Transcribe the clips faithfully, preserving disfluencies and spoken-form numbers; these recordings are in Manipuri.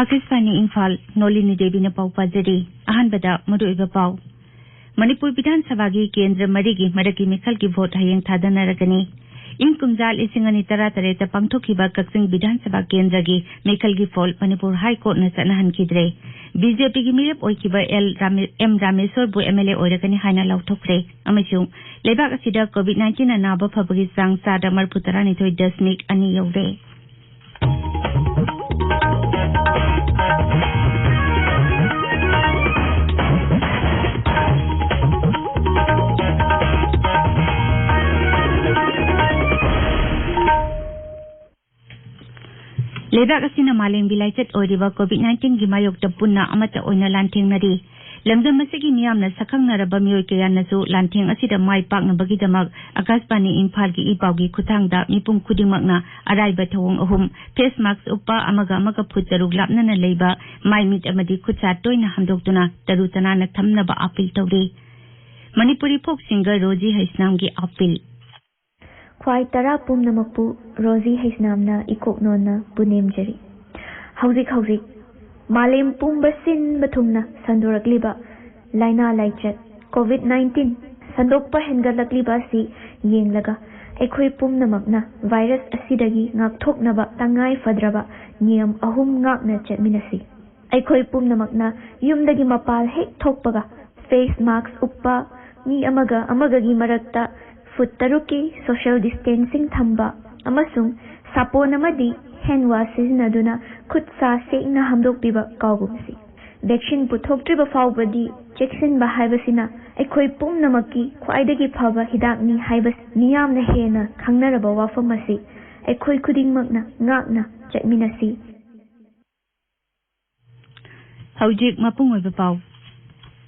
ꯑꯥꯀꯥꯁꯕꯥꯅꯤ ꯏꯝꯐꯥꯜ, ꯅꯣꯂꯤꯅꯤ ꯗꯦꯕꯤꯅ ꯄꯥꯎ ꯄꯥꯖꯔꯤ꯫ ꯑꯍꯥꯟꯕꯗ ꯃꯔꯨꯑꯣꯏꯕ ꯄꯥꯎ꯫ ꯃꯅꯤꯄꯨꯔ ꯕꯤꯙꯥꯟ ꯁꯚꯥꯒꯤ ꯀꯦꯟꯗ꯭ꯔ ꯃꯔꯤꯒꯤ ꯃꯔꯛꯀꯤ ꯃꯤꯈꯜꯒꯤ ꯚꯣꯠ ꯍꯌꯦꯡ ꯊꯥꯗꯅꯔꯒꯅꯤ꯫ ꯏꯪ ꯀꯨꯝꯖꯥ ꯂꯤꯁꯤꯡ ꯑꯅꯤ ꯇꯔꯥ ꯇꯔꯦꯠꯇ ꯄꯥꯡꯊꯣꯛꯈꯤꯕ ꯀꯛꯆꯤꯡ ꯕꯤꯙꯥꯟ ꯁꯚꯥ ꯀꯦꯟꯗ꯭ꯔꯒꯤ ꯃꯤꯈꯜꯒꯤ ꯚꯣꯠ ꯃꯅꯤꯄꯨꯔ ꯍꯥꯏ ꯀꯣꯔꯠꯅ ꯆꯠꯅꯍꯟꯈꯤꯗ꯭ꯔꯦ꯫ ꯕꯤ ꯖꯦ ꯄꯤꯒꯤ ꯃꯤꯔꯦꯞ ꯑꯣꯏꯈꯤꯕ ꯑꯦꯜ ꯔꯥꯃꯦ-, ꯑꯦꯝ ꯔꯥꯃꯦꯁꯣꯔꯕꯨ ꯑꯦꯝ ꯑꯦꯜ ꯑꯦ ꯑꯣꯏꯔꯒꯅꯤ ꯍꯥꯏꯅ ꯂꯥꯎꯊꯣꯛꯈ꯭ꯔꯦ꯫ ꯑꯃꯁꯨꯡ ꯂꯩꯕꯥꯛ ꯑꯁꯤꯗ ꯀꯣꯚꯤꯗ ꯅꯥꯏꯟꯇꯤꯟꯅ ꯅꯥꯕ ꯐꯕꯒꯤ ꯆꯥꯡ ꯆꯥꯗ ꯃꯔꯤꯐꯨ ꯇꯔꯥꯅꯤꯊꯣꯏ ꯗꯁꯃꯤꯛ ꯑꯅꯤ ꯌꯧꯔꯦ꯫ ꯂꯩꯕꯥꯛ ꯑꯁꯤꯅ ꯃꯥꯂꯦꯝꯒꯤ ꯂꯥꯏꯆꯠ ꯑꯣꯏꯔꯤꯕ ꯀꯣꯚꯤꯗ ꯅꯥꯏꯟꯇꯤꯟꯒꯤ ꯃꯥꯌꯣꯛꯇ ꯄꯨꯟꯅ ꯑꯃꯠꯇ ꯑꯣꯏꯅ ꯂꯥꯟꯊꯦꯡꯅꯔꯤ꯫ ꯂꯝꯗꯝ ꯑꯁꯤꯒꯤ ꯃꯤꯌꯥꯝꯅ ꯁꯛꯈꯪꯅꯔꯕ ꯃꯤꯑꯣꯏ ꯀꯌꯥꯅꯁꯨ ꯂꯥꯟꯊꯦꯡ ꯑꯁꯤꯗ ꯃꯥꯏ ꯄꯥꯛꯅꯕꯒꯤꯗꯃꯛ ꯑꯀꯥꯁꯕꯥꯅꯤ ꯏꯝꯐꯥꯜꯒꯤ ꯏ ꯄꯥꯎꯒꯤ ꯈꯨꯠꯊꯥꯡꯗ ꯃꯤꯄꯨꯝ ꯈꯨꯗꯤꯡꯃꯛꯅ ꯑꯔꯥꯏꯕ ꯊꯧꯑꯣꯡ ꯑꯍꯨꯝ, ꯐꯦꯁ ꯃꯥꯛꯁ ꯎꯞꯄ, ꯑꯃꯒ ꯑꯃꯒ ꯐꯨꯠ ꯇꯔꯨꯛ ꯂꯥꯞꯅꯅ ꯂꯩꯕ, ꯃꯥꯏ ꯃꯤꯠ ꯑꯃꯗꯤ ꯈꯨꯠ ꯁꯥ ꯇꯣꯏꯅ ꯍꯥꯝꯗꯣꯛꯇꯨꯅ ꯇꯔꯨ ꯇꯅꯥꯟꯅ ꯊꯝꯅꯕ ꯑꯥꯄꯤꯜ ꯇꯧꯔꯤ꯫ ꯃꯅꯤꯄꯨꯔꯤ ꯐꯣꯛ ꯁꯤꯡꯒꯔ ꯔꯣꯖꯤ ꯍꯩꯁꯅꯥꯝꯒꯤ ꯑꯥꯄꯤꯜ꯫ ꯈ꯭ꯋꯥꯏ ꯇꯔꯥ ꯄꯨꯝꯅꯃꯛꯄꯨ ꯔꯣꯖꯤ ꯍꯩꯁꯅꯥꯝꯅ ꯏꯀꯣꯛ ꯅꯣꯟꯅ ꯄꯨꯅꯦꯝꯖꯔꯤ꯫ ꯍꯧꯖꯤꯛ ꯍꯧꯖꯤꯛ ꯃꯥꯂꯦꯝ ꯄꯨꯝꯕ ꯁꯤꯟꯕ ꯊꯨꯡꯅ ꯁꯟꯗꯣꯔꯛꯂꯤꯕ ꯂꯥꯏꯅꯥ ꯂꯥꯏꯆꯠ ꯀꯣꯚꯤꯗ ꯅꯥꯏꯟꯇꯤꯟ ꯁꯟꯗꯣꯛꯄ ꯍꯦꯟꯒꯠꯂꯛꯂꯤꯕ ꯑꯁꯤ ꯌꯦꯡꯂꯒ, ꯑꯩꯈꯣꯏ ꯄꯨꯝꯅꯃꯛꯅ ꯚꯥꯏꯔꯁ ꯑꯁꯤꯗꯒꯤ ꯉꯥꯛꯊꯣꯛꯅꯕ ꯇꯉꯥꯏ ꯐꯗ꯭ꯔꯕ ꯅꯤꯌꯝ ꯑꯍꯨꯝ ꯉꯥꯛꯅ ꯆꯠꯃꯤꯟꯅꯁꯤ꯫ ꯑꯩꯈꯣꯏ ꯄꯨꯝꯅꯃꯛꯅ ꯌꯨꯝꯗꯒꯤ ꯃꯄꯥꯜ ꯍꯦꯛ ꯊꯣꯛꯄꯒ ꯐꯦꯁ ꯃꯥꯛꯁ ꯎꯞꯄ, ꯃꯤ ꯑꯃꯒ ꯑꯃꯒꯒꯤ ꯃꯔꯛꯇ ꯐꯨꯠ ꯇꯔꯨꯛꯀꯤ ꯁꯣꯁꯤꯌꯦꯜ ꯗꯤꯁꯇꯦꯟꯁꯤꯡ ꯊꯝꯕ ꯑꯃꯁꯨꯡ ꯁꯥꯄꯣꯟ ꯑꯃꯗꯤ ꯍꯦꯟ ꯋꯥꯁ ꯁꯤꯖꯤꯟꯅꯗꯨꯅ ꯈꯨꯠ ꯁꯥ ꯁꯦꯡꯅ ꯍꯥꯝꯗꯣꯛꯄꯤꯕ ꯀꯥꯎꯒꯨꯝꯁꯤ꯫ ꯚꯦꯛꯁꯤꯟ ꯄꯨꯊꯣꯛꯇ꯭ꯔꯤꯕ ꯐꯥꯎꯕꯗꯤ ꯆꯦꯛꯁꯤꯟꯕ ꯍꯥꯏꯕꯁꯤꯅ ꯑꯩꯈꯣꯏ ꯄꯨꯝꯅꯃꯛꯀꯤ ꯈ꯭ꯋꯥꯏꯗꯒꯤ ꯐꯕ ꯍꯤꯗꯥꯛꯅꯤ ꯍꯥꯏꯕ ꯃꯤꯌꯥꯝꯅ ꯍꯦꯟꯅ ꯈꯪꯅꯔꯕ ꯋꯥꯐꯝ ꯑꯁꯤ ꯑꯩꯈꯣꯏ ꯈꯨꯗꯤꯡꯃꯛꯅ ꯉꯥꯛꯅ ꯆꯠꯃꯤꯟꯅꯁꯤ꯫ ꯍꯧꯖꯤꯛ ꯃꯄꯨꯡ ꯑꯣꯏꯕ ꯄꯥꯎ꯫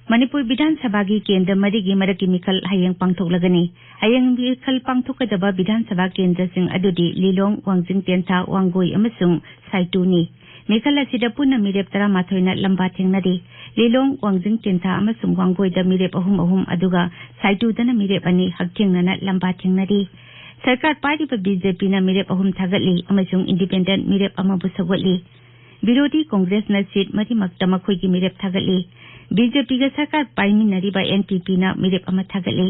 ꯃꯅꯤꯄꯨꯔ ꯕꯤꯙꯥꯟ ꯁꯚꯥꯒꯤ ꯀꯦꯟꯗ꯭ꯔ ꯃꯔꯤꯒꯤ ꯃꯔꯛꯀꯤ ꯃꯤꯈꯜ ꯍꯌꯦꯡ ꯄꯥꯡꯊꯣꯛꯂꯒꯅꯤ꯫ ꯍꯌꯦꯡ ꯃꯤꯈꯜ ꯄꯥꯡꯊꯣꯛꯀꯗꯕ ꯕꯤꯙꯥꯟ ꯁꯚꯥ ꯀꯦꯟꯗ꯭ꯔꯁꯤꯡ ꯑꯗꯨꯗꯤ ꯂꯤꯂꯣꯡ, ꯋꯥꯡꯖꯤꯡ ꯇꯦꯟꯊꯥ, ꯋꯥꯡꯒꯣꯏ ꯑꯃꯁꯨꯡ ꯁꯥꯏꯇꯨꯅꯤ꯫ ꯃꯤꯈꯜ ꯑꯁꯤꯗ ꯄꯨꯟꯅ ꯃꯤꯔꯦꯞ ꯇꯔꯥꯃꯥꯊꯣꯏꯅ ꯂꯝꯕꯥ ꯊꯦꯡꯅꯔꯤ꯫ ꯂꯤꯂꯣꯡ, ꯋꯥꯡꯖꯤꯡ ꯇꯦꯟꯊꯥ ꯑꯃꯁꯨꯡ ꯋꯥꯡꯒꯣꯏꯗ ꯃꯤꯔꯦꯞ ꯑꯍꯨꯝ ꯑꯍꯨꯝ, ꯑꯗꯨꯒ ꯁꯥꯏꯇꯨꯗꯅ ꯃꯤꯔꯦꯞ ꯑꯅꯤ ꯍꯛꯊꯦꯡꯅꯅ ꯂꯝꯕꯥ ꯊꯦꯡꯅꯔꯤ꯫ ꯁꯔꯀꯥꯔ ꯄꯥꯏꯔꯤꯕ ꯕꯤ ꯖꯦ ꯄꯤꯅ ꯃꯤꯔꯦꯞ ꯑꯍꯨꯝ ꯊꯥꯒꯠꯂꯤ ꯑꯃꯁꯨꯡ ꯏꯟꯗꯤꯄꯦꯟꯗꯦꯟꯠ ꯃꯤꯔꯦꯞ ꯑꯃꯕꯨ ꯁꯧꯒꯠꯂꯤ꯫ ꯕꯤꯔꯣꯙꯤ ꯀꯣꯡꯒ꯭ꯔꯦꯁꯅ ꯁꯤꯠ ꯃꯔꯤꯃꯛꯇ ꯃꯈꯣꯏꯒꯤ ꯃꯤꯔꯦꯞ ꯊꯥꯒꯠꯂꯤ꯫ ꯕꯤ ꯖꯦ ꯄꯤꯒ ꯁꯔꯀꯥꯔ ꯄꯥꯏꯃꯤꯟꯅꯔꯤꯕ ꯑꯦꯟ ꯄꯤ ꯄꯤꯅ ꯃꯤꯔꯦꯞ ꯑꯃ ꯊꯥꯒꯠꯂꯤ꯫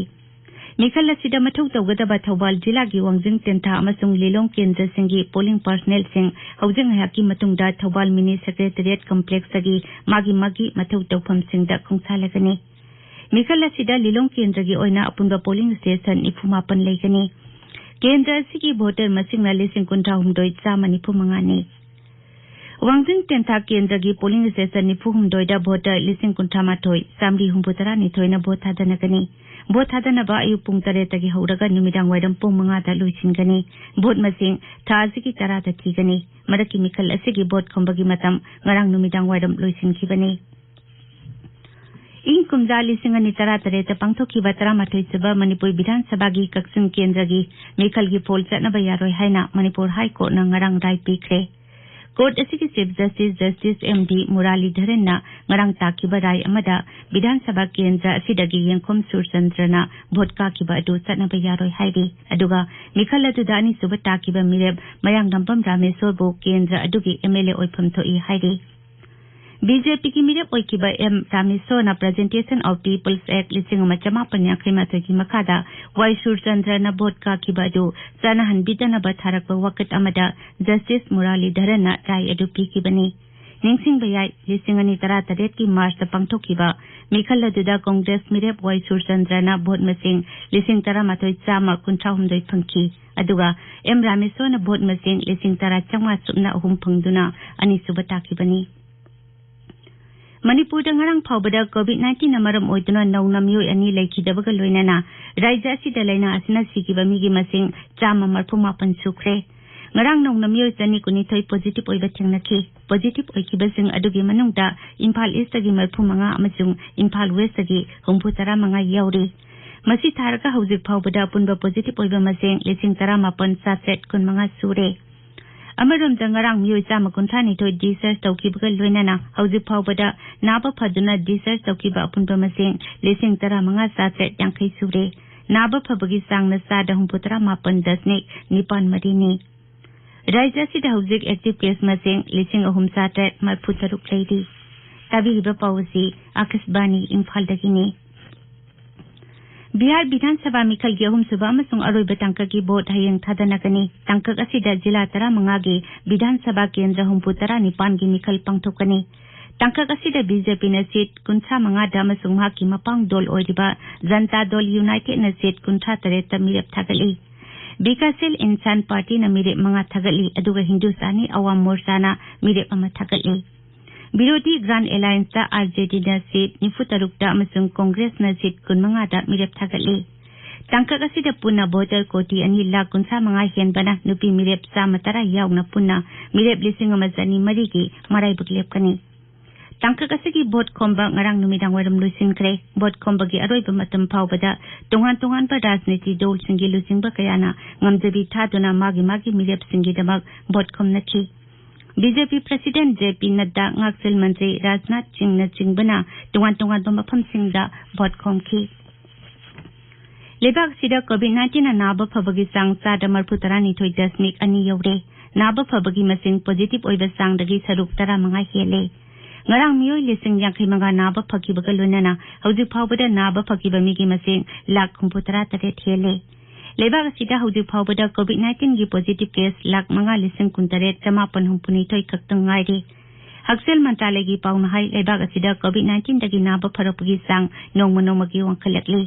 ꯃꯤꯈꯜ ꯑꯁꯤꯗ ꯃꯊꯧ ꯇꯧꯒꯗꯕ ꯊꯧꯕꯥꯜ ꯖꯤꯂꯥꯒꯤ ꯋꯥꯡꯖꯤꯡ ꯇꯦꯟꯊꯥ ꯑꯃꯁꯨꯡ ꯂꯤꯂꯣꯡ ꯀꯦꯟꯗ꯭ꯔꯁꯤꯡꯒꯤ ꯄꯣꯂꯤꯡ ꯄꯥꯔꯁꯅꯦꯜꯁꯤꯡ ꯍꯧꯖꯤꯛ ꯉꯥꯏꯍꯥꯛꯀꯤ ꯃꯇꯨꯡꯗ ꯊꯧꯕꯥꯜ ꯃꯤꯅꯤ ꯁꯦꯀ꯭ꯔꯦꯇꯔꯤꯌꯦꯠ ꯀꯝꯄ꯭ꯂꯦꯛꯁꯇꯒꯤ ꯃꯥꯒꯤ ꯃꯥꯒꯤ ꯃꯊꯧ ꯇꯧꯐꯝꯁꯤꯡꯗ ꯈꯣꯡꯁꯥꯜꯂꯒꯅꯤ꯫ ꯃꯤꯈꯜ ꯑꯁꯤꯗ ꯂꯤꯂꯣꯡ ꯀꯦꯟꯗ꯭ꯔꯒꯤ ꯑꯣꯏꯅ ꯑꯄꯨꯟꯕ ꯄꯣꯂꯤꯡ ꯁ꯭ꯇꯦꯁꯟ ꯅꯤꯐꯨ ꯃꯥꯄꯟ ꯂꯩꯒꯅꯤ꯫ ꯀꯦꯟꯗ꯭ꯔ ꯑꯁꯤꯒꯤ ꯚꯣꯇꯔ ꯃꯁꯤꯡꯅ ꯂꯤꯁꯤꯡ ꯀꯨꯟꯊ꯭ꯔꯥ ꯍꯨꯝꯗꯣꯏ ꯆꯥꯝꯃ ꯅꯤꯐꯨ ꯃꯉꯥꯅꯤ꯫ ꯋꯥꯡꯖꯤꯡ ꯇꯦꯟꯊꯥ ꯀꯦꯟꯗ꯭ꯔꯒꯤ ꯄꯣꯂꯤꯡ ꯁ꯭ꯇꯦꯁꯟ ꯅꯤꯐꯨ ꯍꯨꯝꯗꯣꯏꯗ ꯚꯣꯇꯔ ꯂꯤꯁꯤꯡ ꯀꯨꯟꯊ꯭ꯔꯥ ꯃꯥꯊꯣꯏ ꯆꯥꯝꯃꯔꯤ ꯍꯨꯝꯐꯨ ꯇꯔꯥꯅꯤꯊꯣꯏꯅ ꯚꯣꯠ ꯊꯥꯗꯅꯒꯅꯤ꯫ ꯚꯣꯠ ꯊꯥꯗꯅꯕ ꯑꯌꯨꯛ ꯄꯨꯡ ꯇꯔꯦꯠꯇꯒꯤ ꯍꯧꯔꯒ ꯅꯨꯃꯤꯗꯥꯡ ꯋꯥꯏꯔꯝ ꯄꯨꯡ ꯃꯉꯥꯗ ꯂꯣꯏꯁꯤꯟꯒꯅꯤ꯫ ꯚꯣꯠ ꯃꯁꯤꯡ ꯊꯥ ꯑꯁꯤꯒꯤ ꯇꯔꯥꯗ ꯊꯤꯒꯅꯤ꯫ ꯃꯔꯛꯀꯤ ꯃꯤꯈꯜ ꯑꯁꯤꯒꯤ ꯚꯣꯠ ꯈꯣꯝꯕꯒꯤ ꯃꯇꯝ ꯉꯔꯥꯡ ꯅꯨꯃꯤꯗꯥꯡ ꯋꯥꯏꯔꯝ ꯂꯣꯏꯁꯤꯟꯈꯤꯕꯅꯤ꯫ ꯏꯪ ꯀꯨꯝꯖꯥ ꯂꯤꯁꯤꯡ ꯑꯅꯤ ꯇꯔꯥ ꯇꯔꯦꯠꯇ ꯄꯥꯡꯊꯣꯛꯈꯤꯕ ꯇꯔꯥꯃꯥꯊꯣꯏ ꯁꯨꯕ ꯃꯅꯤꯄꯨꯔ ꯕꯤꯙꯥꯟ ꯁꯚꯥꯒꯤ ꯀꯛꯆꯤꯡ ꯀꯦꯟꯗ꯭ꯔꯒꯤ ꯃꯤꯈꯜꯒꯤ ꯄꯣꯜ ꯆꯠꯅꯕ ꯌꯥꯔꯣꯏ ꯍꯥꯏꯅ ꯃꯅꯤꯄꯨꯔ ꯍꯥꯏ ꯀꯣꯔꯠꯅ ꯉꯔꯥꯡ ꯔꯥꯏ ꯄꯤꯈ꯭ꯔꯦ꯫ ꯀꯣꯔꯠ ꯑꯁꯤꯒꯤ chief justice justice M D ꯃꯨꯔꯥꯂꯤꯙꯔꯟꯅ ꯉꯔꯥꯡ ꯇꯥꯈꯤꯕ ꯔꯥꯏ ꯑꯃꯗ ꯕꯤꯙꯥꯟ ꯁꯚꯥ ꯀꯦꯟꯗ꯭ꯔ ꯑꯁꯤꯗꯒꯤ ꯌꯦꯡꯈꯣꯝ ꯁꯨꯔꯆꯟꯗ꯭ꯔꯅ ꯚꯣꯠ ꯀꯥꯈꯤꯕ ꯑꯗꯨ ꯆꯠꯅꯕ ꯌꯥꯔꯣꯏ ꯍꯥꯏꯔꯤ꯫ ꯑꯗꯨꯒ ꯃꯤꯈꯜ ꯑꯗꯨꯗ ꯑꯅꯤꯁꯨꯕ ꯇꯥꯈꯤꯕ ꯃꯤꯔꯦꯞ ꯃꯌꯥꯡꯂꯝꯕꯝ ꯔꯥꯃꯦꯁꯣꯔꯕꯨ ꯀꯦꯟꯗ꯭ꯔ ꯑꯗꯨꯒꯤ ꯑꯦꯝ ꯑꯦꯜ ꯑꯦ ꯑꯣꯏꯐꯝ ꯊꯣꯛꯏ ꯍꯥꯏꯔꯤ꯫ ꯕꯤ ꯖꯦ ꯄꯤꯒꯤ ꯃꯤꯔꯦꯞ ꯑꯣꯏꯈꯤꯕ M ꯔꯥꯃꯦꯁꯣꯔꯅ Presentation of People's Act ꯂꯤꯁꯤꯡ ꯑꯃ ꯆꯃꯥꯄꯟ ꯌꯥꯡꯈꯩ ꯃꯥꯊꯣꯏꯒꯤ ꯃꯈꯥꯗ ꯋꯥꯏ ꯁꯨꯔꯆꯟꯗ꯭ꯔꯅ ꯚꯣꯠ ꯀꯥꯈꯤꯕ ꯑꯗꯨ ꯆꯠꯅꯍꯟꯕꯤꯗꯅꯕ ꯊꯥꯔꯛꯄ ꯋꯥꯀꯠ ꯑꯃꯗ ꯖꯁꯇꯤꯁ ꯃꯨꯔꯥꯂꯤꯙꯔꯟꯅ ꯔꯥꯏ ꯑꯗꯨ ꯄꯤꯈꯤꯕꯅꯤ꯫ ꯅꯤꯡꯁꯤꯡꯕ ꯌꯥꯏ, ꯂꯤꯁꯤꯡ ꯑꯅꯤ ꯇꯔꯥ ꯇꯔꯦꯠꯀꯤ ꯃꯥꯔꯆꯇ ꯄꯥꯡꯊꯣꯛꯈꯤꯕ ꯃꯤꯈꯜ ꯑꯗꯨꯗ ꯀꯣꯡꯒ꯭ꯔꯦꯁ ꯃꯤꯔꯦꯞ ꯋꯥꯏ ꯁꯨꯔꯆꯟꯗ꯭ꯔꯅ ꯚꯣꯠ ꯃꯁꯤꯡ ꯂꯤꯁꯤꯡ ꯇꯔꯥꯃꯥꯊꯣꯏ ꯆꯥꯝꯃ ꯀꯨꯟꯊ꯭ꯔꯥ ꯍꯨꯝꯗꯣꯏ ꯐꯪꯈꯤ꯫ ꯑꯗꯨꯒ ꯑꯦꯝ ꯔꯥꯃꯦꯁꯣꯔꯅ ꯚꯣꯠ ꯃꯁꯤꯡ ꯂꯤꯁꯤꯡ ꯇꯔꯥ ꯆꯥꯝꯃꯉꯥ ꯁꯨꯞꯅ ꯑꯍꯨꯝ ꯐꯪꯗꯨꯅ ꯑꯅꯤꯁꯨꯕ ꯇꯥꯈꯤꯕꯅꯤ꯫ ꯃꯅꯤꯄꯨꯔꯗ ꯉꯔꯥꯡ ꯐꯥꯎꯕꯗ COVID nineteenꯅ ꯃꯔꯝ ꯑꯣꯏꯗꯨꯅ ꯅꯧꯅ ꯃꯤꯑꯣꯏ ꯑꯅꯤ ꯂꯩꯈꯤꯗꯕꯒ ꯂꯣꯏꯅꯅ ꯔꯥꯖ꯭ꯌ ꯑꯁꯤꯗ ꯂꯥꯏꯅꯥ ꯑꯁꯤꯅ ꯁꯤꯈꯤꯕ ꯃꯤꯒꯤ ꯃꯁꯤꯡ ꯆꯥꯝꯃ ꯃꯔꯤꯐꯨ ꯃꯥꯄꯟ ꯁꯨꯈ꯭ꯔꯦ꯫ ꯉꯔꯥꯡ ꯅꯧꯅ ꯃꯤꯑꯣꯏ ꯆꯅꯤ ꯀꯨꯟꯅꯤꯊꯣꯏ positive ꯑꯣꯏꯕ ꯊꯦꯡꯅꯈꯤ꯫ Positive ꯑꯣꯏꯈꯤꯕꯁꯤꯡ ꯑꯗꯨꯒꯤ ꯃꯅꯨꯡꯗ ꯏꯝꯐꯥꯜ ꯏꯁꯇꯒꯤ ꯃꯔꯤꯐꯨ ꯃꯉꯥ ꯑꯃꯁꯨꯡ ꯏꯝꯐꯥꯜ ꯋꯦꯁꯇꯒꯤ ꯍꯨꯝꯐꯨ ꯇꯔꯥ ꯃꯉꯥ ꯌꯥꯎꯔꯤ꯫ ꯃꯁꯤ ꯊꯥꯔꯒ ꯍꯧꯖꯤꯛ ꯐꯥꯎꯕꯗ ꯑꯄꯨꯟꯕ positive ꯑꯣꯏꯕ ꯃꯁꯤꯡ ꯂꯤꯁꯤꯡ ꯇꯔꯥꯃꯥꯄꯟ ꯆꯥꯇ꯭ꯔꯦꯠ ꯀꯨꯟꯃꯉꯥ ꯁꯨꯔꯦ꯫ ꯑꯃꯔꯣꯝꯗ ꯉꯔꯥꯡ ꯃꯤꯑꯣꯏ ꯆꯥꯝꯃ ꯀꯨꯟꯊ꯭ꯔꯥ ꯅꯤꯊꯣꯏ discharge ꯇꯧꯈꯤꯕꯒ ꯂꯣꯏꯅꯅ ꯍꯧꯖꯤꯛ ꯐꯥꯎꯕꯗ ꯅꯥꯕ ꯐꯗꯨꯅ discharge ꯇꯧꯈꯤꯕ ꯑꯄꯨꯟꯕ ꯃꯁꯤꯡ ꯂꯤꯁꯤꯡ ꯇꯔꯥꯃꯉꯥ ꯆꯥꯇ꯭ꯔꯦꯠ ꯌꯥꯡꯈꯩ ꯁꯨꯔꯦ꯫ ꯅꯥꯕ ꯐꯕꯒꯤ ꯆꯥꯡꯅ ꯆꯥꯗ ꯍꯨꯝꯐꯨ ꯇꯔꯥ ꯃꯥꯄꯟ ꯗꯁꯃꯤꯛ ꯅꯤꯄꯥꯟ ꯃꯔꯤꯅꯤ꯫ ꯔꯥꯖ꯭ꯌ ꯑꯁꯤꯗ ꯍꯧꯖꯤꯛ active case ꯃꯁꯤꯡ ꯂꯤꯁꯤꯡ ꯑꯍꯨꯝ ꯆꯥꯇꯔꯦꯠ ꯃꯔꯤꯐꯨ ꯇꯔꯨꯛ ꯂꯩꯔꯤ꯫ ꯇꯥꯕꯤꯔꯤꯕ ꯄꯥꯎ ꯑꯁꯤ ꯑꯥꯀꯥꯁꯕꯥꯅꯤ ꯏꯝꯐꯥꯜꯗꯒꯤꯅꯤ꯫ ꯕꯤꯍꯥꯔ ꯕꯤꯙꯥꯟ ꯁꯚꯥ ꯃꯤꯈꯜꯒꯤ ꯑꯍꯨꯝꯁꯨꯕ ꯑꯃꯁꯨꯡ ꯑꯔꯣꯏꯕ ꯇꯥꯡꯀꯛꯀꯤ ꯚꯣꯠ ꯍꯌꯦꯡ ꯊꯥꯗꯅꯒꯅꯤ꯫ ꯇꯥꯡꯀꯛ ꯑꯁꯤꯗ ꯖꯤꯂꯥ ꯇꯔꯥꯃꯉꯥꯒꯤ ꯕꯤꯙꯥꯟ ꯁꯚꯥ ꯀꯦꯟꯗ꯭ꯔ ꯍꯨꯝꯐꯨ ꯇꯔꯥꯅꯤꯄꯥꯟꯒꯤ ꯃꯤꯈꯜ ꯄꯥꯡꯊꯣꯛꯀꯅꯤ꯫ ꯇꯥꯡꯀꯛ ꯑꯁꯤꯗ ꯕꯤ ꯖꯦ ꯄꯤꯅ ꯁꯤꯠ ꯀꯨꯟꯊ꯭ꯔꯥ ꯃꯉꯥꯗ ꯑꯃꯁꯨꯡ ꯃꯍꯥꯛꯀꯤ ꯃꯄꯥꯡ ꯗꯣꯜ ꯑꯣꯏꯔꯤꯕ ꯖꯟꯇꯥ ꯗꯣꯜ ꯌꯨꯅꯥꯏꯇꯦꯗꯅ ꯁꯤꯠ ꯀꯨꯟꯊ꯭ꯔꯥ ꯇꯔꯦꯠꯇ ꯃꯤꯔꯦꯞ ꯊꯥꯒꯠꯂꯤ꯫ ꯕꯤꯀꯥꯁꯁꯤꯜ ꯏꯟꯁꯥꯟ ꯄꯥꯔꯇꯤꯅ ꯃꯤꯔꯦꯞ ꯃꯉꯥ ꯊꯥꯒꯠꯂꯤ, ꯑꯗꯨꯒ ꯍꯤꯟꯗꯨꯁꯇꯥꯅꯤ ꯑꯋꯥꯝ ꯃꯣꯔꯆꯥꯅ ꯃꯤꯔꯦꯞ ꯑꯃ ꯊꯥꯒꯠꯂꯤ꯫ ꯕꯤꯔꯣꯙꯤ ꯒ꯭ꯔꯥꯟ ꯑꯦꯂꯥꯌꯟꯁꯇ ꯑꯥꯔ ꯖꯦ ꯗꯤꯅ ꯁꯤꯠ ꯅꯤꯐꯨ ꯇꯔꯨꯛꯇ ꯑꯃꯁꯨꯡ ꯀꯣꯡꯒ꯭ꯔꯦꯁꯅ ꯁꯤꯠ ꯀꯨꯟ ꯃꯉꯥꯗ ꯃꯤꯔꯦꯞ ꯊꯥꯒꯠꯂꯤ꯫ ꯇꯥꯡꯀꯛ ꯑꯁꯤꯗ ꯄꯨꯟꯅ ꯚꯣꯇꯔ ꯀꯣꯇꯤ ꯑꯅꯤ ꯂꯥꯈ ꯀꯨꯟꯊ꯭ꯔꯥ ꯃꯉꯥ ꯍꯦꯟꯕꯅ ꯅꯨꯄꯤ ꯃꯤꯔꯦꯞ ꯆꯥꯝꯃ ꯇꯔꯥ ꯌꯥꯎꯅ ꯄꯨꯟꯅ ꯃꯤꯔꯦꯞ ꯂꯤꯁꯤꯡ ꯑꯃ ꯆꯅꯤ ꯃꯔꯤꯒꯤ ꯃꯔꯥꯏꯕꯛ ꯂꯦꯞꯀꯅꯤ꯫ ꯇꯥꯡꯀꯛ ꯑꯁꯤꯒꯤ ꯚꯣꯠ ꯈꯣꯝꯕ ꯉꯔꯥꯡ ꯅꯨꯃꯤꯗꯥꯡ ꯋꯥꯏꯔꯝ ꯂꯣꯏꯁꯤꯟꯈ꯭ꯔꯦ꯫ ꯚꯣꯠ ꯈꯣꯝꯕꯒꯤ ꯑꯔꯣꯏꯕ ꯃꯇꯝ ꯐꯥꯎꯕꯗ ꯇꯣꯉꯥꯟ ꯇꯣꯉꯥꯟꯕ ꯔꯥꯖꯅꯤꯇꯤ ꯗꯣꯜꯁꯤꯡꯒꯤ ꯂꯨꯆꯤꯡꯕ ꯀꯌꯥꯅ ꯉꯝꯖꯕꯤ ꯊꯥꯗꯨꯅ ꯃꯥꯒꯤ ꯃꯥꯒꯤ ꯃꯤꯔꯦꯞꯁꯤꯡꯒꯤꯗꯃꯛ ꯚꯣꯠ ꯈꯣꯝꯅꯈꯤ꯫ ꯕꯤ ꯖꯦ ꯄꯤ ꯄ꯭ꯔꯁꯤꯗꯦꯟ ꯖꯦ ꯄꯤ ꯅꯗ꯭ꯗꯥ, ꯉꯥꯛꯁꯦꯜ ꯃꯟꯇ꯭ꯔꯤ ꯔꯥꯖꯅꯥꯊ ꯁꯤꯡꯅꯆꯤꯡꯕꯅ ꯇꯣꯉꯥꯟ ꯇꯣꯉꯥꯟꯕ ꯃꯐꯝꯁꯤꯡꯗ ꯚꯣꯠ ꯈꯣꯝꯈꯤ꯫ ꯂꯩꯕꯥꯛ ꯑꯁꯤꯗ ꯀꯣꯚꯤꯗ ꯅꯥꯏꯟꯇꯤꯟꯅ ꯅꯥꯕ ꯐꯕꯒꯤ ꯆꯥꯡ ꯆꯥꯗ ꯃꯔꯤꯐꯨ ꯇꯔꯥꯅꯤꯊꯣꯏ ꯗꯁꯃꯤꯛ ꯑꯅꯤ ꯌꯧꯔꯦ꯫ ꯅꯥꯕ ꯐꯕꯒꯤ ꯃꯁꯤꯡ ꯄꯣꯖꯤꯇꯤꯚ ꯑꯣꯏꯕ ꯆꯥꯡꯗꯒꯤ ꯁꯔꯨꯛ ꯇꯔꯥꯃꯉꯥ ꯍꯦꯜꯂꯦ꯫ ꯉꯔꯥꯡ ꯃꯤꯑꯣꯏ ꯂꯤꯁꯤꯡ ꯌꯥꯡꯈꯩ ꯃꯉꯥ ꯅꯥꯕ ꯐꯈꯤꯕꯒ ꯂꯣꯏꯅꯅ ꯍꯧꯖꯤꯛ ꯐꯥꯎꯕꯗ ꯅꯥꯕ ꯐꯈꯤꯕ ꯃꯤꯒꯤ ꯃꯁꯤꯡ ꯂꯥꯈ ꯍꯨꯝꯐꯨ ꯇꯔꯥ ꯇꯔꯦꯠ ꯍꯦꯜꯂꯦ꯫ ꯂꯩꯕꯥꯛ ꯑꯁꯤꯗ ꯍꯧꯖꯤꯛ ꯐꯥꯎꯕꯗ ꯀꯣꯚꯤꯗ ꯅꯥꯏꯟꯇꯤꯟꯒꯤ ꯄꯣꯖꯤꯇꯤꯚ ꯀꯦꯁ ꯂꯥꯈ ꯃꯉꯥ ꯂꯤꯁꯤꯡ ꯀꯨꯟꯇꯔꯦꯠ ꯆꯃꯥꯄꯟ ꯍꯨꯝꯐꯨꯅꯤꯊꯣꯏ ꯈꯛꯇꯪ ꯉꯥꯏꯔꯦ꯫ ꯍꯛꯁꯦꯜ ꯃꯟꯇ꯭ꯔꯥꯂꯌꯒꯤ ꯄꯥꯎꯅ ꯍꯥꯏ, ꯂꯩꯕꯥꯛ ꯑꯁꯤꯗ ꯀꯣꯚꯤꯗ ꯅꯥꯏꯟꯇꯤꯟꯗꯒꯤ ꯅꯥꯕ ꯐꯔꯛꯄꯒꯤ ꯆꯥꯡ ꯅꯣꯡꯃ ꯅꯣꯡꯃꯒꯤ ꯋꯥꯡꯈꯠꯂꯛꯂꯤ꯫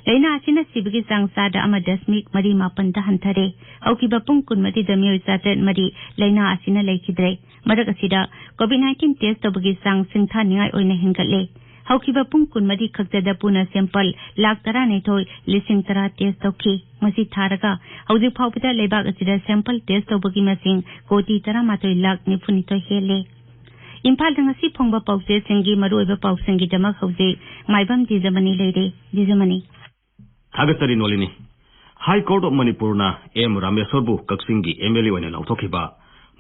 ꯂꯥꯏꯅꯥ ꯑꯁꯤꯅ ꯁꯤꯕꯒꯤ ꯆꯥꯡ ꯆꯥꯗ ꯑꯃ ꯗꯁꯃꯤꯛ ꯃꯔꯤ ꯃꯥꯄꯟꯗ ꯍꯟꯊꯔꯦ꯫ ꯍꯧꯈꯤꯕ ꯄꯨꯡ ꯀꯨꯟꯃꯔꯤꯗ ꯃꯤꯑꯣꯏ ꯆꯥꯇꯔꯦꯠ ꯃꯔꯤ ꯂꯥꯏꯅꯥ ꯑꯁꯤꯅ ꯂꯩꯈꯤꯗ꯭ꯔꯦ꯫ ꯃꯔꯛ ꯑꯁꯤꯗ ꯀꯣꯚꯤꯗ ꯅꯥꯏꯟꯇꯤꯟ ꯇꯦꯁ ꯇꯧꯕꯒꯤ ꯆꯥꯡ ꯁꯤꯡꯊꯥꯅꯤꯡꯉꯥꯏ ꯑꯣꯏꯅ ꯍꯦꯟꯒꯠꯂꯦ꯫ ꯍꯧꯈꯤꯕ ꯄꯨꯡ ꯀꯨꯟꯃꯔꯤ ꯈꯛꯇꯗ ꯄꯨꯟꯅ ꯁꯦꯝꯄꯜ ꯂꯥꯈ ꯇꯔꯥꯅꯤꯊꯣꯏ ꯂꯤꯁꯤꯡ ꯇꯔꯥ ꯇꯦꯁ ꯇꯧꯈꯤ꯫ ꯃꯁꯤ ꯊꯥꯔꯒ ꯍꯧꯖꯤꯛ ꯐꯥꯎꯕꯗ ꯂꯩꯕꯥꯛ ꯑꯁꯤꯗ ꯁꯦꯝꯄꯜ ꯇꯦꯁ ꯇꯧꯕꯒꯤ ꯃꯁꯤꯡ ꯀꯣꯇꯤ ꯇꯔꯥꯃꯥꯊꯣꯏ ꯂꯥꯈ ꯅꯤꯐꯨꯅꯤꯊꯣꯏ ꯍꯦꯜꯂꯦ꯫ ꯏꯝꯐꯥꯜꯗ ꯉꯁꯤ ꯐꯣꯡꯕ ꯄꯥꯎꯆꯦꯁꯤꯡꯒꯤ ꯃꯔꯨꯑꯣꯏꯕ ꯄꯥꯎꯁꯤꯡꯒꯤꯗꯃꯛ ꯍꯧꯖꯤꯛ ꯃꯥꯏꯕꯝ ꯗꯤꯖꯃꯅꯤ ꯂꯩꯔꯦ꯫ ꯗꯤꯖꯃꯅꯤ꯫ ꯊꯥꯒꯠꯆꯔꯤ ꯅꯣꯂꯤꯅꯤ꯫ High Court of ꯃꯅꯤꯄꯨꯔꯅ ꯑꯦꯝ ꯔꯥꯃꯦꯁꯣꯔꯕꯨ ꯀꯛꯆꯤꯡꯒꯤ ꯑꯦꯝ ꯑꯦꯜ ꯑꯦ ꯑꯣꯏꯅ ꯂꯥꯎꯊꯣꯛꯈꯤꯕ꯫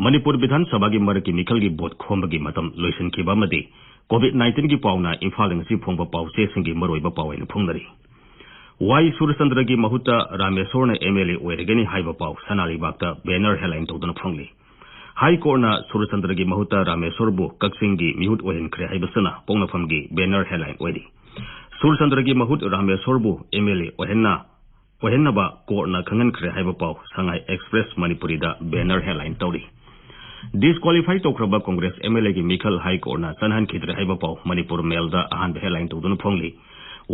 ꯃꯅꯤꯄꯨꯔ ꯕꯤꯙꯥꯟ ꯁꯚꯥꯒꯤ ꯃꯔꯛꯀꯤ ꯃꯤꯈꯜꯒꯤ ꯚꯣꯠ ꯈꯣꯝꯕꯒꯤ ꯃꯇꯝ ꯂꯣꯏꯁꯤꯟꯈꯤꯕ ꯑꯃꯗꯤ ꯀꯣꯚꯤꯗ ꯅꯥꯏꯟꯇꯤꯟꯒꯤ ꯄꯥꯎꯅ ꯏꯝꯐꯥꯜꯗ ꯉꯁꯤ ꯐꯣꯡꯕ ꯄꯥꯎꯆꯦꯁꯤꯡꯒꯤ ꯃꯔꯨꯑꯣꯏꯕ ꯄꯥꯎ ꯑꯣꯏꯅ ꯐꯣꯡꯅꯔꯤ꯫ ꯋꯥꯏ ꯁꯨꯔꯆꯟꯗ꯭ꯔꯒꯤ ꯃꯍꯨꯠꯇ ꯔꯥꯃꯦꯁꯣꯔꯅ ꯑꯦꯝ ꯑꯦꯜ ꯑꯦ ꯑꯣꯏꯔꯒꯅꯤ ꯍꯥꯏꯕ ꯄꯥꯎ ꯁꯅꯥ ꯂꯩꯕꯥꯛꯇ ꯕꯦꯅꯔ ꯍꯦꯗꯂꯥꯏꯟ ꯇꯧꯗꯨꯅ ꯐꯣꯡꯂꯤ꯫ ꯍꯥꯏ ꯀꯣꯔꯠꯅ ꯁꯨꯔꯆꯟꯗ꯭ꯔꯒꯤ ꯃꯍꯨꯠꯇ ꯔꯥꯃꯦꯁꯣꯔꯕꯨ ꯀꯛꯆꯤꯡꯒꯤ ꯃꯤꯍꯨꯠ ꯑꯣꯏꯍꯟꯈ꯭ꯔꯦ ꯍꯥꯏꯕꯁꯤꯅ ꯄꯣꯛꯅꯐꯝꯒꯤ ꯕꯦꯅꯔ ꯍꯦꯗꯂꯥꯏꯟ ꯑꯣꯏꯔꯤ꯫ ꯁꯨꯔꯆꯟꯗ꯭ꯔꯒꯤ ꯃꯍꯨꯠ ꯔꯥꯃꯦꯁꯣꯔꯕꯨ ꯑꯦꯝ ꯑꯦꯜ ꯑꯦ ꯑꯣꯏꯍꯟꯅ ꯑꯣꯏꯍꯟꯅꯕ ꯀꯣꯔꯠꯅ ꯈꯪꯍꯟꯈ꯭ꯔꯦ ꯍꯥꯏꯕ ꯄꯥꯎ ꯁꯉꯥꯏ ꯑꯦꯛꯁꯄ꯭ꯔꯦꯁ ꯃꯅꯤꯄꯨꯔꯤꯗ ꯕꯦꯅꯔ ꯍꯦꯗꯂꯥꯏꯟ ꯇꯧꯔꯤ꯫ ꯗꯤꯁꯀ꯭ꯋꯥꯂꯤꯐꯥꯏ ꯇꯧꯈ꯭ꯔꯕ ꯀꯣꯡꯒ꯭ꯔꯦꯁ ꯑꯦꯝ ꯑꯦꯜ ꯑꯦꯒꯤ ꯃꯤꯈꯜ ꯍꯥꯏ ꯀꯣꯔꯠꯅ ꯆꯠꯅꯍꯟꯈꯤꯗ꯭ꯔꯦ ꯍꯥꯏꯕ ꯄꯥꯎ ꯃꯅꯤꯄꯨꯔ ꯃꯦꯜꯗ ꯑꯍꯥꯟꯕ ꯍꯦꯗꯂꯥꯏꯟ ꯇꯧꯗꯨꯅ ꯐꯣꯡꯂꯤ꯫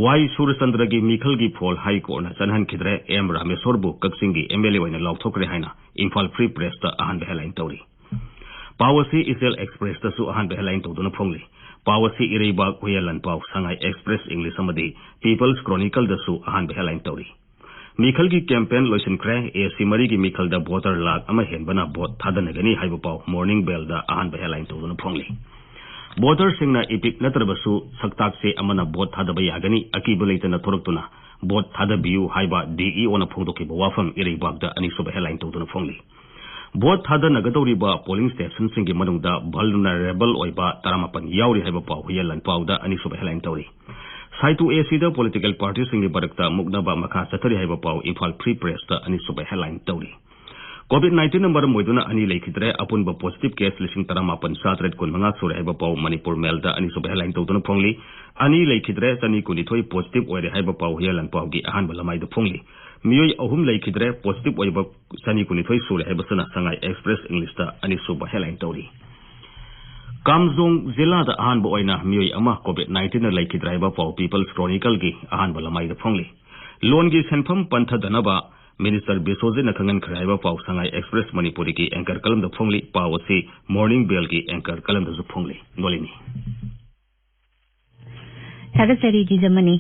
ꯋꯥꯏ ꯁꯨꯔꯆꯟꯗ꯭ꯔꯒꯤ ꯃꯤꯈꯜꯒꯤ ꯐꯣꯜ ꯍꯥꯏ ꯀꯣꯔꯠꯅ ꯆꯠꯅꯍꯟꯈꯤꯗ꯭ꯔꯦ, ꯑꯦꯝ ꯔꯥꯃꯦꯁꯣꯔꯕꯨ ꯀꯛꯆꯤꯡꯒꯤ ꯑꯦꯝ ꯑꯦꯜ ꯑꯦ ꯑꯣꯏꯅ ꯂꯥꯎꯊꯣꯛꯈ꯭ꯔꯦ ꯍꯥꯏꯅ ꯏꯝꯐꯥꯜ ꯐ꯭ꯔꯤ ꯄ꯭ꯔꯦꯁꯇ ꯑꯍꯥꯟꯕ ꯍꯦꯗꯂꯥꯏꯟ ꯇꯧꯔꯤ꯫ ꯄꯥꯎ ꯑꯁꯤ ꯏꯆꯦꯜ ꯑꯦꯛꯁꯄ꯭ꯔꯦꯁꯇꯁꯨ ꯑꯍꯥꯟꯕ ꯍꯦꯗꯂꯥꯏꯟ ꯇꯧꯗꯨꯅ ꯐꯣꯡꯂꯤ꯫ ꯄꯥꯎ ꯑꯁꯤ ꯏꯔꯩꯕꯥꯛ, ꯍꯨꯌꯦꯟ ꯂꯥꯟꯄꯥꯎ, ꯁꯉꯥꯏ ꯑꯦꯛꯁꯄ꯭ꯔꯦꯁ ꯏꯪꯂꯤꯁ ꯑꯃꯗꯤ ꯄꯤꯄꯜꯁ ꯀ꯭ꯔꯣꯅꯤꯀꯜꯗꯁꯨ ꯑꯍꯥꯟꯕ ꯍꯦꯗꯂꯥꯏꯟ ꯇꯧꯔꯤ꯫ ꯃꯤꯈꯜꯒꯤ ꯀꯦꯝꯄꯦꯟ ꯂꯣꯏꯁꯤꯟꯈ꯭ꯔꯦ꯫ ꯑꯦ ꯁꯤ ꯃꯔꯤꯒꯤ ꯃꯤꯈꯜꯗ ꯚꯣꯇꯔ ꯂꯥꯈ ꯑꯃ ꯍꯦꯟꯕꯅ ꯚꯣꯠ ꯊꯥꯗꯅꯒꯅꯤ ꯍꯥꯏꯕ ꯄꯥꯎ ꯃꯣꯔꯅꯤꯡ ꯕꯦꯜꯗ ꯑꯍꯥꯟꯕ ꯍꯦꯗꯂꯥꯏꯟ ꯇꯧꯗꯨꯅ ꯐꯣꯡꯂꯤ꯫ ꯚꯣꯇꯔꯁꯤꯡꯅ ꯏꯄꯤꯛ ꯅꯠꯇ꯭ꯔꯕꯁꯨ ꯁꯛꯇꯥꯛ ꯆꯦ ꯑꯃꯅ ꯚꯣꯠ ꯊꯥꯗꯕ ꯌꯥꯒꯅꯤ, ꯑꯀꯤꯕ ꯂꯩꯇꯅ ꯊꯣꯔꯛꯇꯨꯅ ꯚꯣꯠ ꯊꯥꯗꯕꯤꯌꯨ ꯍꯥꯏꯕ ꯗꯤ ꯏ ꯑꯣꯅ ꯐꯣꯡꯗꯣꯛꯈꯤꯕ ꯋꯥꯐꯝ ꯏꯔꯩꯕꯥꯛꯇ ꯑꯅꯤꯁꯨꯕ ꯍꯦꯗꯂꯥꯏꯟ ꯇꯧꯗꯨꯅ ꯐꯣꯡꯂꯤ꯫ ꯚꯣꯠ ꯊꯥꯗꯅꯒꯗꯧꯔꯤꯕ ꯄꯣꯂꯤꯡ ꯁ꯭ꯇꯦꯁꯟꯁꯤꯡꯒꯤ ꯃꯅꯨꯡꯗ ꯚꯜꯅꯔꯦꯕꯜ ꯑꯣꯏꯕ ꯇꯔꯥꯃꯥꯄꯟ ꯌꯥꯎꯔꯤ ꯍꯥꯏꯕ ꯄꯥꯎ ꯍꯨꯌꯦꯟ ꯂꯥꯟꯄꯥꯎꯗ ꯑꯅꯤꯁꯨꯕ ꯍꯦꯗꯂꯥꯏꯟ ꯇꯧꯔꯤ꯫ ꯁꯥꯏꯇꯣ ꯑꯦ ꯁꯤꯗ ꯄꯣꯂꯤꯇꯤꯀꯦꯜ ꯄꯥꯔꯇꯤꯁꯤꯡꯒꯤ ꯃꯔꯛꯇ ꯃꯨꯛꯅꯕ ꯃꯈꯥ ꯆꯠꯊꯔꯤ ꯍꯥꯏꯕ ꯄꯥꯎ ꯏꯝꯐꯥꯜ ꯐ꯭ꯔꯤ ꯄ꯭ꯔꯦꯁꯇ ꯑꯅꯤꯁꯨꯕ ꯍꯦꯗꯂꯥꯏꯟ ꯇꯧꯔꯤ꯫ ꯀꯣꯚꯤꯗ ꯅꯥꯏꯟꯇꯤꯟꯅ ꯃꯔꯝ ꯑꯣꯏꯗꯨꯅ ꯑꯅꯤ ꯂꯩꯈꯤꯗ꯭ꯔꯦ꯫ ꯑꯄꯨꯟꯕ ꯄꯣꯖꯤꯇꯤꯚ ꯀꯦꯁ ꯂꯤꯁꯤꯡ ꯇꯔꯥꯃꯥꯄꯟ ꯆꯥꯇꯔꯦꯠ ꯀꯨꯟꯃꯉꯥ ꯁꯨꯔꯦ ꯍꯥꯏꯕ ꯄꯥꯎ ꯃꯅꯤꯄꯨꯔ ꯃꯦꯜꯗ ꯑꯅꯤꯁꯨꯕ ꯍꯦꯗꯂꯥꯏꯟ ꯇꯧꯗꯨꯅ ꯐꯣꯡꯂꯤ꯫ ꯑꯅꯤ ꯂꯩꯈꯤꯗ꯭ꯔꯦ, ꯆꯅꯤ ꯀꯨꯟꯅꯤꯊꯣꯏ ꯄꯣꯖꯤꯇꯤꯚ ꯑꯣꯏꯔꯦ ꯍꯥꯏꯕ ꯄꯥꯎ ꯍꯨꯌꯦꯟ ꯂꯥꯟꯄꯥꯎꯒꯤ ꯑꯍꯥꯟꯕ ꯂꯃꯥꯏꯗ ꯐꯣꯡꯂꯤ꯫ ꯃꯤꯑꯣꯏ ꯑꯍꯨꯝ ꯂꯩꯈꯤꯗ꯭ꯔꯦ, ꯄꯣꯖꯤꯇꯤꯚ ꯑꯣꯏꯕ ꯆꯅꯤ ꯀꯨꯟꯅꯤꯊꯣꯏ ꯁꯨꯔꯦ ꯍꯥꯏꯕꯁꯤꯅ ꯁꯉꯥꯏ ꯑꯦꯛꯁꯄ꯭ꯔꯦꯁ ꯏꯪꯂꯤꯁꯇ ꯑꯅꯤꯁꯨꯕ ꯍꯦꯗꯂꯥꯏꯟ ꯇꯧꯔꯤ꯫ ꯀꯥꯝꯖꯣꯡ ꯖꯤꯂꯥꯗ ꯑꯍꯥꯟꯕ ꯑꯣꯏꯅ ꯃꯤꯑꯣꯏ ꯑꯃ ꯀꯣꯚꯤꯗ ꯅꯥꯏꯟꯇꯤꯟꯅ ꯂꯩꯈꯤꯗ꯭ꯔꯦ ꯍꯥꯏꯕ ꯄꯥꯎ ꯄꯤꯄꯜꯁ ꯀ꯭ꯔꯣꯅꯤꯀꯜꯒꯤ ꯑꯍꯥꯟꯕ ꯂꯃꯥꯏꯗ ꯐꯣꯡꯂꯤ꯫ ꯂꯣꯟꯒꯤ ꯁꯦꯟꯐꯝ ꯄꯟꯊꯗꯅꯕ ꯃꯤꯅꯤꯁꯇꯔ ꯕꯤꯁ꯭ꯋꯖꯤꯠꯅ ꯈꯪꯍꯟꯈ꯭ꯔꯦ ꯍꯥꯏꯕ ꯄꯥꯎ ꯁꯉꯥꯏ ꯑꯦꯛꯁꯄ꯭ꯔꯦꯁ ꯃꯅꯤꯄꯨꯔꯤꯒꯤ ꯑꯦꯡꯀꯔ ꯀꯂꯝꯗ ꯐꯣꯡꯂꯤ꯫ ꯄꯥꯎ ꯑꯁꯤ ꯃꯣꯔꯅꯤꯡ ꯕꯦꯜꯒꯤ ꯑꯦꯡꯀꯔ ꯀꯂꯝꯗꯁꯨ ꯐꯣꯡꯂꯤ꯫ ꯅꯣꯂꯤꯅꯤ꯫ ꯊꯥꯒꯠꯆꯔꯤ ꯖꯤꯖꯃꯅꯤ꯫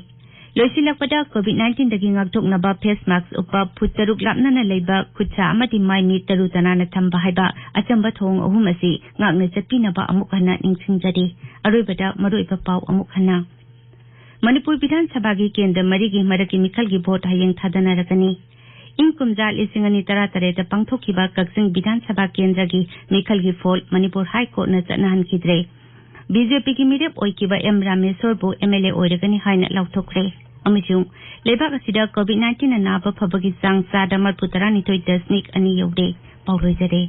ꯂꯣꯏꯁꯤꯜꯂꯛꯄꯗ ꯀꯣꯚꯤꯗ ꯅꯥꯏꯟꯇꯤꯟꯗꯒꯤ ꯉꯥꯛꯊꯣꯛꯅꯕ ꯐꯦꯁ ꯃꯥꯛꯁ ꯎꯞꯄ, ꯐꯨꯠ ꯇꯔꯨꯛ ꯂꯥꯞꯅꯅ ꯂꯩꯕ, ꯈꯨꯠ ꯁꯥ ꯑꯃꯗꯤ ꯃꯥꯏ ꯃꯤꯠ ꯇꯔꯨ ꯇꯅꯥꯟꯅ ꯊꯝꯕ ꯍꯥꯏꯕ ꯑꯆꯝꯕ ꯊꯧꯑꯣꯡ ꯑꯍꯨꯝ ꯑꯁꯤ ꯉꯥꯛꯅ ꯆꯠꯄꯤꯅꯕ ꯑꯃꯨꯛ ꯍꯟꯅ ꯅꯤꯡꯁꯤꯡꯖꯔꯤ꯫ ꯑꯔꯣꯏꯕꯗ ꯃꯔꯨꯑꯣꯏꯕ ꯄꯥꯎ ꯑꯃꯨꯛ ꯍꯟꯅ꯫ ꯃꯅꯤꯄꯨꯔ ꯕꯤꯙꯥꯟ ꯁꯚꯥꯒꯤ ꯀꯦꯟꯗ꯭ꯔ ꯃꯔꯤꯒꯤ ꯃꯔꯛꯀꯤ ꯃꯤꯈꯜꯒꯤ ꯚꯣꯠ ꯍꯌꯦꯡ ꯊꯥꯗꯅꯔꯒꯅꯤ꯫ ꯏꯪ ꯀꯨꯝꯖꯥ ꯂꯤꯁꯤꯡ ꯑꯅꯤ ꯇꯔꯥ ꯇꯔꯦꯠꯇ ꯄꯥꯡꯊꯣꯛꯈꯤꯕ ꯀꯛꯆꯤꯡ ꯕꯤꯙꯥꯟ ꯁꯚꯥ ꯀꯦꯟꯗ꯭ꯔꯒꯤ ꯃꯤꯈꯜꯒꯤ ꯐꯣꯜ ꯃꯅꯤꯄꯨꯔ ꯍꯥꯏ ꯀꯣꯔꯠꯅ ꯆꯠꯅꯍꯟꯈꯤꯗ꯭ꯔꯦ꯫ ꯕꯤ ꯖꯦ ꯄꯤꯒꯤ ꯃꯤꯔꯦꯞ ꯑꯣꯏꯈꯤꯕ ꯑꯦꯝ ꯔꯥꯃꯦꯁꯣꯔꯕꯨ ꯑꯦꯝ ꯑꯦꯜ ꯑꯦ ꯑꯣꯏꯔꯒꯅꯤ ꯍꯥꯏꯅ ꯂꯥꯎꯊꯣꯛꯈ꯭ꯔꯦ꯫ ꯑꯃꯁꯨꯡ ꯂꯩꯕꯥꯛ ꯑꯁꯤꯗ COVID nineteen ꯅꯥꯕ ꯐꯕꯒꯤ ꯆꯥꯡ ꯆꯥꯗ ꯃꯔꯤꯐꯨ ꯇꯔꯥꯅꯤꯊꯣꯏ ꯗꯁꯃꯤꯛ ꯑꯅꯤ ꯌꯧꯔꯦ꯫ ꯄꯥꯎ ꯂꯣꯏꯖꯔꯦ꯫